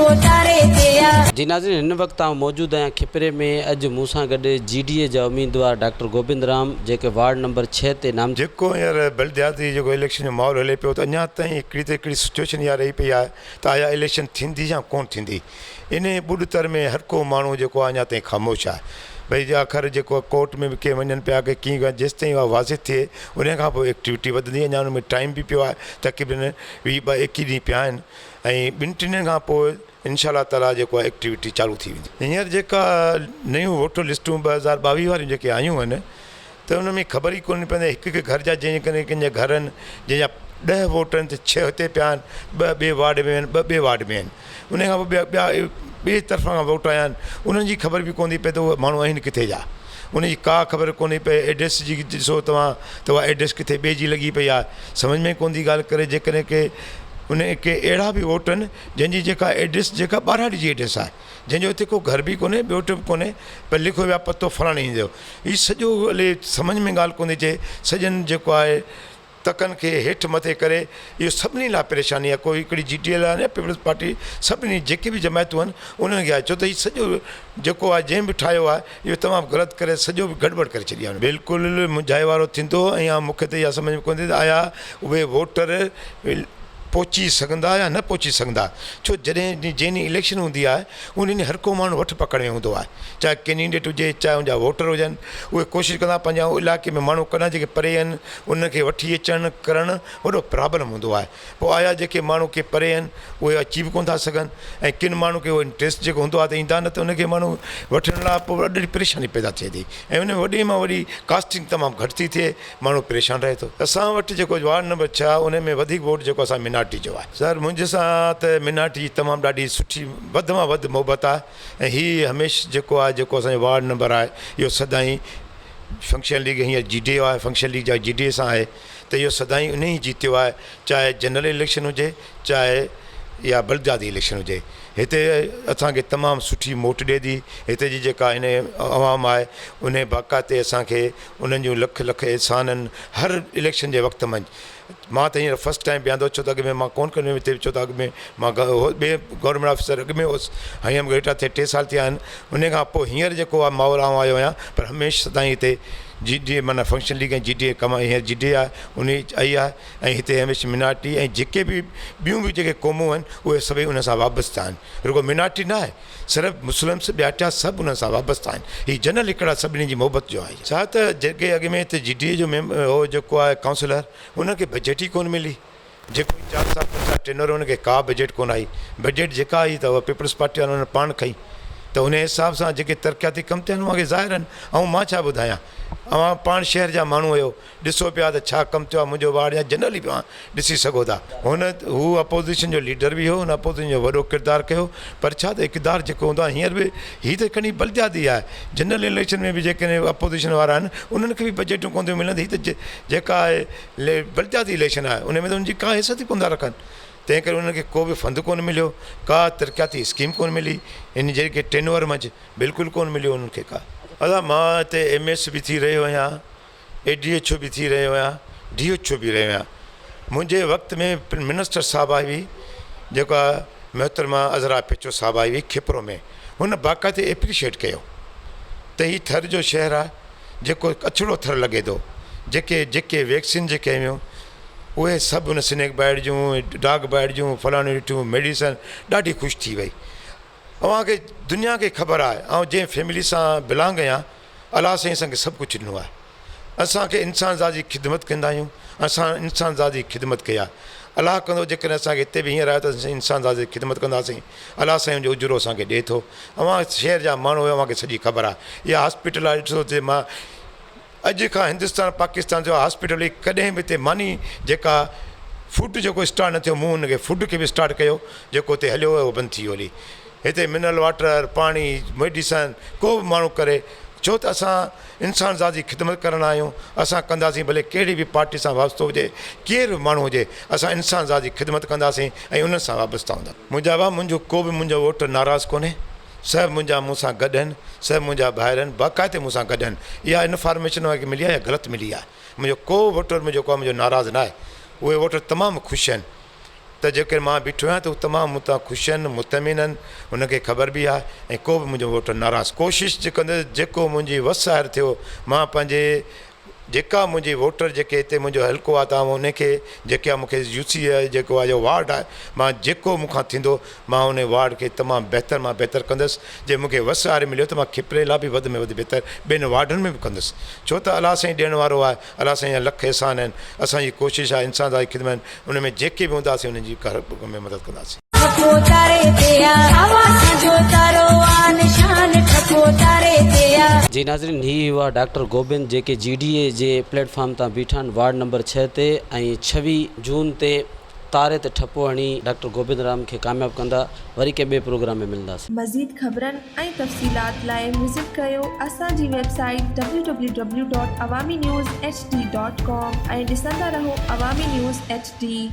موچاري تي آ. جي ناظرين هن وقت آئون موجود آهيان کپري ۾ اڄ مون سان گڏ جي ڊي اي جا اميدوار ڊاڪٽر گوبند رام جيڪي وارڊ نمبر ڇهه تي نامزد جيڪو هينئر بلدياتي جيڪو اليڪشن جو ماحول هلي پيو ته اڃا تائين هڪڙي ته هڪڙي سچوئيشن اها رهي پئي آهي ته آيا اليڪشن ٿيندي يا ڪونه ٿيندي انهي ٻڏ تر ۾ هر ڪو ماڻهو جيڪو آهي اڃا تائين خاموش آهي ڀئي جي آخر جيڪو ڪورٽ ۾ به ڪي وڃن پيا ڪي ڪيئن جيستائين اها واضح ٿئي انهي کان پوء ايڪٽيوٽي وڌندي اڃا ان ۾ ٽائيم به پيو آهي تقريبن ويهه ٻه ايڪيهه ڏينهن پيا آهن ۽ ٻن ٽن ڏينهن کان پوء انشاء الله تعاليٰ جيڪو آهي ايڪٽيوٽي چالو ٿي ويندي. هينئر جيڪا نيون ووٽر لسٽون 2022 واريون جيڪي آيون آهن ته ان ۾ خبر ئي ڪونه پوندي هڪ هڪ گهر جا جنهن ڪنهن ڪنهن جا گهر آهن جنهن جا ڏهه ووٽ آهن ته ڇهه هتي پيا آهن ٻه ٻئي وارڊ ۾ آهن ٻه ٻئي وارڊ ۾ آهن ان کان پوء ٻيا ٻيا ٻئي طرفان کان ووٽ آيا آهن انهن جي خبر به ڪونه ٿي پئي ته اهي ماڻهو آهن ڪٿي جا ان جي ڪا خبر ڪونه ٿي پئي ايڊريس جي ڏسو توهان ته اها ايڊريس ڪٿي ٻئي جي لڳي پئي آهي سمجهه ۾ ڪونه ٿي ڳالهه ڪري جيڪڏهن ڪي ان ڪي اهڙا به ووٽ آهن جنهن جي جيڪا ايڊريس جيڪا ٻهراڙي جي ايڊريس آهي جنهن جو هتي ڪو گهر به ڪونهي ٻيو به ڪونهي پر لکيو ويو آهي پتو فلاڻي هنڌ جو هي سڄو الي سمجهه ۾ ڳالهه ڪونه ٿي اچي سڄن جيڪو آهي تڪن کي هيٺ مٿي ڪري اهو سڀني لاء پريشاني آهي ڪوئي هڪڙي جي ٽي اي لاء نه پيپلز پارٽي سڀني جيڪي به جماعتون آهن انهن کي آهي ڇو ته هي سڄو جيڪو آهي جنهن به ٺاهيو آهي اهو تمام غلط ڪري سڄو به گڙٻڙ ڪري ڇڏي آهي بلڪل منجهائي وارو ٿيندو ۽ آ مون کي ته اها سمجهه ۾ ڪونه ٿي ته آيا اهي ووٽر پهچي سگهندا يا نه پهچي سگهندا ڇو جڏهن جنهن ڏينهن اليڪشن هوندي آهي ان ڏينهن هر ڪو ماڻهو وٺ پڪڙ ۾ هوندو آهي چاهي ڪينڊيڊيٽ هجي چاهي ان جا ووٽر هجن اهي ڪوشش ڪندا پنهنجا علائقي ۾ ماڻهو ڪڍان جيڪي پري آهن انهن کي وٺي اچڻ ڪرڻ وڏو پرابلم هوندو آهي پوء آيا جيڪي ماڻهو ڪي پري آهن اهي اچي به ڪونه ٿا سگهن ۽ ڪن ماڻهن کي اهو انٽريسٽ جيڪو هوندو آهي ته ايندا نه ته ان کي ماڻهو وٺڻ لاء پوء ڏاڍي پريشاني پيدا ٿئي ٿي ۽ ان ۾ وڏي مان وڏي ڪاسٽنگ تمام گهٽ ٿي ٿئي ماڻهو پريشان رهي ٿو. اسان وٽ جيڪو وارڊ نمبر ڇهه آهي ان ۾ وڌيڪ ووٽ جيڪو اسان مينارٽي جو آهي. سر منهنجي سان ته مينارٽي جي تمام ڏاڍي سٺي وڌ مان وڌ محبت آهي ۽ هي هميشھ جيڪو آهي جيڪو اسان جو وارڊ نمبر آهي اهو سدائين فنڪشنل ليگ هينئر جي ڊي اي آهي فنڪشنل ليگ جا جي ڊي اي سان آهي ته اهو سدائين انهي ئي جيتيو آهي چاهي جنرل اليڪشن هجي چاهي يا بلدياتي اليڪشن هجي هتي اسان کي تمام سٺي موٽ ڏي ٿي هتي جي جيڪا هن عوام آهي انهي باقاعدي اسان کي انهن جون لک لک احسان آهن هر اليڪشن جي وقت منجهه مان ته هينئر فرسٽ ٽائيم بيهان ٿو ڇو ته اڳ ۾ مان ڪونه ڪندو هتي ڇو ته اڳ ۾ مان ٻئي گورنمينٽ آفيسر اڳ ۾ هوس هينئر مونکي رٽائر ٿئي ٽي سال ٿيا آهن انهي کان پوء هينئر جيڪو آهي ماحول آئون آيو آهيان پر هميشه سدائين هتي جي ڊي اي معنيٰ فنڪشن ليگ ۽ جي ڊي اي ڪم هينئر جي ڊي اي آهي انهي آئي آهي ۽ هتي هميشه مينارٽي ۽ جيڪي به ٻيون به جيڪي قومون آهن اهي سڀئي ان سان وابسته آهن رڳو مينارٽي نه آهي صرف مسلمس ٻيا ٽيا سڀ انهن سان وابسته آهن هي جنرل هڪڙا سڀني جي محبت جو آهي. ڇا ته جيڪي اڳ ۾ هتي جي ڊي اي جو ميمبر هو جيڪو آهي ڪائونسلر ان کي بجيٽ ئي ڪونه ملي جيڪو هي چار سال پنج سال ٽينور هو ان کي ڪا بجيٽ ڪونه آئي بجيٽ جيڪا آئي ته اها پيپلز پارٽي وارن انهن پاڻ کنئي ته ان حساب سان جيڪي ترقياتي ڪم ٿيا آهن اوهان کي ظاهر آهن ۽ مان ڇا ٻڌايان اوهان پاڻ شهر جا ماڻهو آهيو ڏسو پيا ته ڇا ڪم ٿيو آهي منهنجو وارڊ يا جنرلي به اوهان ڏسي سگهو ٿا. هن هو اپوزيشن جو ليڊر به هو هن اپوزيشن جو وڏو ڪردار ڪيو پر ڇا ته اقتدار جيڪو هوندو آهي هينئر به هي ته کڻي بلدياتي آهي جنرل اليڪشن ۾ به جيڪڏهن اپوزيشن وارا آهن انهن کي به بجيٽون ڪونه ٿيون ملن هي ته جيڪا آهي بلدياتي اليڪشن آهي ان ۾ ته ان جي ڪا حيثيت ئي ڪونه ٿا رکن تنهن ڪري انهن کي ڪو به فند ڪونه مليو ڪا ترقياتي اسڪيم ڪونه ملي ان جيڪي ٽينوئر منجهه بلڪل ڪونه مليو انهن کي ڪا. ادا مان هتي ايم ايس به ٿي رهيو آهيان اي ڊي ايڇ او به ٿي رهيو آهيان ڊي ايڇ او به رهيو آهيان منهنجي وقت ۾ منسٽر صاحب آئي هئي جيڪا محترمه عذرا پيچو صاحب آئي هئي کپرو ۾ هن باقاعدي ايپريشيٽ ڪيو ته هي ٿر جو شهر آهي جيڪو اڇڙو ٿر لڳي ٿو جيڪي جيڪي ويڪسين جيڪي هيون اهي سڀ ان سنيڪ بائيٽ جون ڊاگ بائيٽ جون فلاڻيون ڏٺيون ميڊيسن ڏاڍي خوش ٿي وئي اوهان کي دنيا کي خبر آهي آئون جنهن فيملي سان بلانگ آهيان الله سائين اسان کي سڀ ڪجهه ڏنو آهي اسان کي انسان ذات جي خدمت ڪندا آهيون اسان انسان ذات جي خدمت ڪئي آهي الله ڪندو جيڪڏهن اسان کي هتي به هينئر آيو ته اسين انسان ذات جي خدمت ڪنداسين الله سائين ان جو اجورو اسان کي ڏئي ٿو اوهان شهر جا ماڻهو آهيو اوهان کي سڄي خبر آهي اها هاسپيٽل آهي ڏسو ته مان اڄ کان هندستان پاڪستان جو هاسپيٽل هئي ڪڏهن به هتي ماني جيڪا فوڊ جيڪو اسٽارٽ نه ٿيو مون ان کي فوڊ کي به اسٽارٽ ڪيو جيڪو هتي هليو ويو بند ٿي ويو هلي هتي منرل واٽر پاڻي ميڊيسن ڪو به ماڻهو ڪري ڇو ته اسان انسان ذات جي خدمت ڪرڻ آيا آهيون اسان ڪنداسين ڀلي ڪهڙي به پارٽي سان وابستو هجي ڪير به ماڻهو هجي اسان انسان ذات جي خدمت ڪنداسين ۽ انهن سان وابسته هوندا. منهنجا ڀاء منهنجو ڪو به منهنجو ووٽر ناراض ڪونهي سڀ منهنجا مون سان گڏ آهن سڀ منهنجا ڀائر آهن باقاعدي مون سان گڏ آهن اها انفارميشن اوهان کي ملي آهي يا غلط ملي آهي منهنجو ڪو ووٽر منهنجو ڪو منهنجو ناراض ناهي اهي ووٽر تمام خوش آهن. ته جيڪڏهن مان بيٺو آهيان ته هو تمام مون تان خوش آهن مطمئن آهن هن کي خبر به آهي ۽ ڪو به منهنجو ووٽر ناراض ڪوشش ڪندس جيڪو منهنجي وس آهر ٿيو مان پنهنجي جيڪا منهنجي ووٽر جيڪي هتي منهنجو حلقو آهي ته آئون انهي کي جيڪي آهي مونکي يو سي آهي جيڪو آهي جو وارڊ آهي مان جيڪو مون کان ٿيندو مان انهي وارڊ کي تمام بهتر مان بهتر ڪندس جي مونکي وس آهر مليو ته مان کپري لا به وڌ ۾ وڌ بهتر ٻين وارڊن ۾ به ڪندس ڇو ته الله سائين ڏيڻ وارو آهي الله سائين جا لک احسان آهن اسان جي ڪوشش آهي انسان ذات جي خدمت ان ۾ جيڪي به هونداسين انهن جي هر ۾ مدد ڪنداسين. ٺپو تاري تي آ آواز جو تارو آ نشان ٺپو تاري تي آ. جي ناظرين هي هئا ڊاڪٽر گوبند جيڪي جي ڊي اي جي پليٽ فارم تان بيٺا آهن وارڊ نمبر ڇهه تي ۽ 26 جون تي تاري تي ٺپو هڻي ڊاڪٽر گوبند رام کي ڪامياب ڪندا وري ڪنهن ٻئي پروگرام ۾ ملنداسين. مزيد خبرن ۽ تفصيلات لاء وزٽ ڪريو اسان جي website W W W dot Awami news H D dot com ۽ ڏسندا رهو عوامي نيوز ايڇ ڊي.